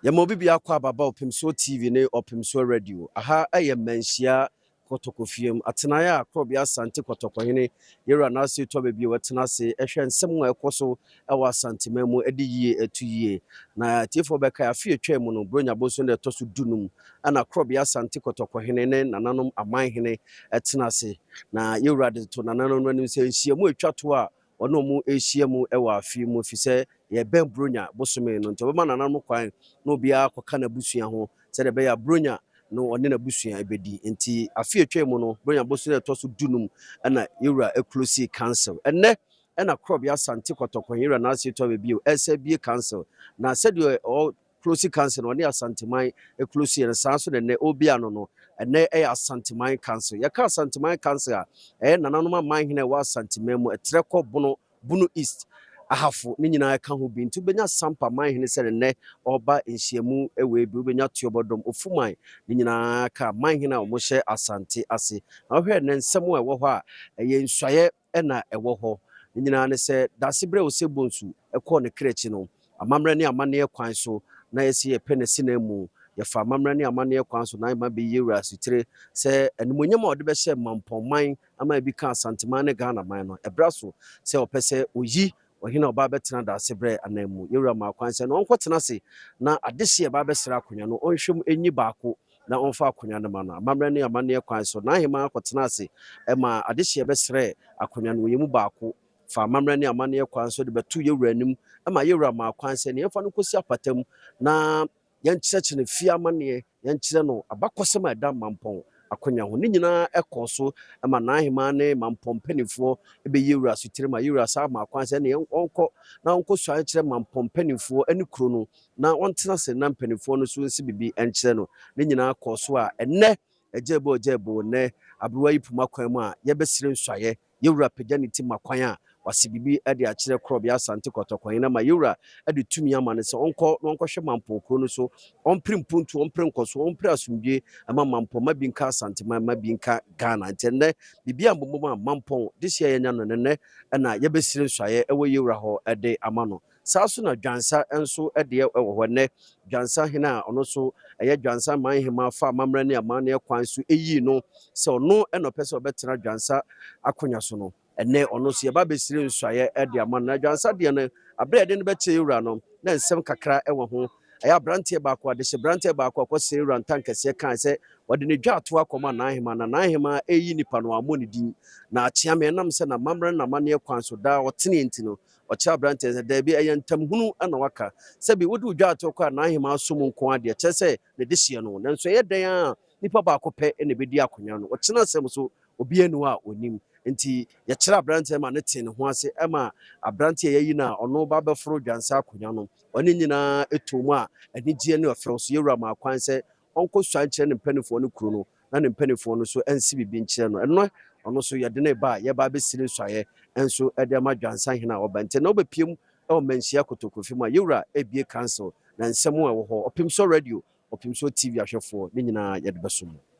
Yɛma obi bi akɔ ababa Ɔpemsoɔ TV ne Ɔpemsoɔ Radio. Aha ɛyɛ Manhyia Kɔtɔkɔfiem atenaeɛ a Korɔbea Asante Kɔtɔkɔhene Yɛwura N'ase tɔ baabi a wɔtena ase ɛhwɛ nsɛm a ɛkɔ so ɛwɔ Asanteman mu ɛde yie ɛto yie. Na tiefoɔ bɛka, afe atwa mu no, Buronya boso no ɛtɔ so 15 ɛna Korɔbea Asante Kɔtɔkɔhene ne nananom amanhene ɛtena ase, na yɛwura de to nananom no anim sɛ nhyiamu atwa to a ɔne ɔmo ahyia mu ɛwɔ afe mu, ɛfiri sɛ yɛbɛn Buronya bosome no, nti ɔbɛma nananom kwan na obiara kɔka n'abusua ho sɛdeɛ ɛbɛyɛ a Buronya no ɔne n'abusua bɛdi. Nti afe atwa mu no, Buronya bosome a ɛtɔ so 15 ɛna yɛwura aclose council. Ɛnɛ ɛna Korɔbea Asante Kɔtɔkɔ yɛwura N'ase tɔ baabi o ɛsɛ bie council, na sɛdeɛ ɔ close council no, ɔne Asanteman close yɛ no saa nso na ɛnɛ ɔbia no. Ɛnɛ ɛyɛ Asanteman Council. Yɛka Asanteman Council a, ɛyɛ nananom amanhene a ɛwɔ Asanteman mu, ɛtrɛ kɔ Bono, Bono East, Ahafo ne nyinaa ka ho bi. Nti wobɛnya Sampa manhene sɛ nnɛ ɔba nhyiamu ɛwɔ bi, wobɛnya Tuobɔdɔm, Ofuman ne nyinaa ka manhene a wɔhyɛ Asante ase. Na wohwɛ nnɛ nsɛm a ɛwɔ hɔ a, ɛyɛ nsuaeɛ ɛna ɛwɔ hɔ. Ne nyinaa ne sɛ dase berɛ a Osei Bonsu ɛkɔɔ ne kra akyi no, amammerɛ ne amanneɛ kwan so na yɛsi yɛpɛ ne sena mu. Yɛfa amammerɛ ne amanneɛ kwan so na ɛma bɛyie wura asutire sɛ animonyam a ɔde bɛhyɛ Mampɔnman ama ebi ka Asanteman ne Ghana man no, ɛbra so sɛ ɔpɛ sɛ oyi ɔhene a ɔba bɛtena daase berɛ anan mu. Yɛwura maa kwan sɛ na ɔnkɔtena ase na adehye ɛba bɛsrɛ akonnwa no, ɔnhwɛ mu ɛnyi baako na ɔmfa akonnwa no ma no. Amammerɛ ne amanneɛ kwan so, n'ahema akɔtena ase ɛma adehye bɛsrɛ akonnwa no, wɔyɛ mu baako fa amammerɛ ne amanneɛ kwan so de bɛto yɛwura anim, ma yɛwura maa kwan sɛ ne yɛmfa no nkɔsi apata mu na yɛnkyerɛkyerɛ no fie amanneɛ, yɛnkyerɛ no abakɔsɛm a ɛda Mampɔn akonnwa ho. Ne nyinaa ɛkɔ so ma n'ahema ne Mampɔn mpanimfoɔ bɛyɛ wura sotire ma yɛwura saa ma kwan sɛ ne ɔnkɔ na ɔnkɔ sua nkyerɛ Mampɔn mpanimfoɔ ne kuro no na ɔntena ase na mpanimfoɔ no so nsi bibi nkyerɛ no. Ne nyinaa kɔ so a ɛnɛ ɛgya bo ɛgya bo nnɛ aberewa yi poma kwan mu a yɛbɛsrɛ nsuayɛ. Yɛwura pagya ne ti ma kwan a wase biribi de akyerɛ Korɔbea Asante Kɔtɔkɔhene ma yɛwura de tumi ama no sɛ ɔnkɔ na ɔnkɔhwɛ Mampɔn kuro no so, ɔmpere mpuntu, ɔmpere nkɔso, ɔmpere asomdwe ɛma Mampɔn ma bi nka Asanteman, ma bi nka Ghana. Nti ɛnnɛ biribi a mbobom a Mampɔn de hyia yɛnya no nɛnɛ ɛna yɛbɛsrɛ nsuayɛ ɛwɔ yɛwura hɔ de ama no. Saa so na Dwansa nso deɛ ɛwɔ hɔ nnɛ. Dwansa hene a ɔno nso ɛyɛ Dwansa man hema fa amammerɛ ne amanneɛ kwan so ɛyii no sɛ ɔno ɛna ɔpɛ sɛ ɔbɛtena Dwansa akonnwa so no, ɛnɛ ɔno nso yɛba bɛsire nsuayɛ de ama no. Na Dwansa deɛ no, aberɛ a yɛde no bɛkyɛ yɛwura no, na nsɛm kakra ɛwɔ ho. Ɛyɛ aberanteɛ baako, adehyɛ beranteɛ baako akɔsrɛ wura ntankɛseɛ kan sɛ wɔde ne dwa ato akɔma n'ahema, na n'ahema ɛyi nipa no ammɔ ne din na akyeame. Ɛnam sɛ n'amammerɛ ne n'amanneɛ kwan so daa ɔtene nti no, ɔkyerɛ aberanteɛ sɛ daabi, ɛyɛ ntamhunu ɛna waka sɛbi wode wo dwa ato kɔ a n'ahema aso mu nko adeɛ kyerɛ sɛ ne de hyeɛ no. Nanso ɛyɛ dɛn a nipa baako pɛ ɛna ɛbɛdi akonnwa no, ɔkyena asɛm so obiara ni hɔ a onim. Nti yɛkyerɛ aberanteɛ ma ne te ne ho ase ɛma aberanteɛ yɛyi no a ɔno ba bɛforo Dwansa akonnwa no, ɔne nyinaa ɛtɔ mu a anigyeɛ ne ɔfrɛ so. Yɛwura ma kwan sɛ ɔnkɔ sua nkyerɛ ne mpanimfoɔ no kuro no na ne mpanimfoɔ no so ɛnsi biribi nkyerɛ no. Ɛno ɔno nso yɛde ne ba a yɛba abɛsiri nsuayɛ nso ɛde ama Dwansa hene a ɔba. Nti na wobɛpie mu ɛwɔ Manhyia Kotokofi mu a yɛwura ebie council na nsɛm a ɛwɔ hɔ, Ɔpemso Radio, Ɔpemso TV ahwɛfoɔ ne nyinaa yɛde bɛso mu.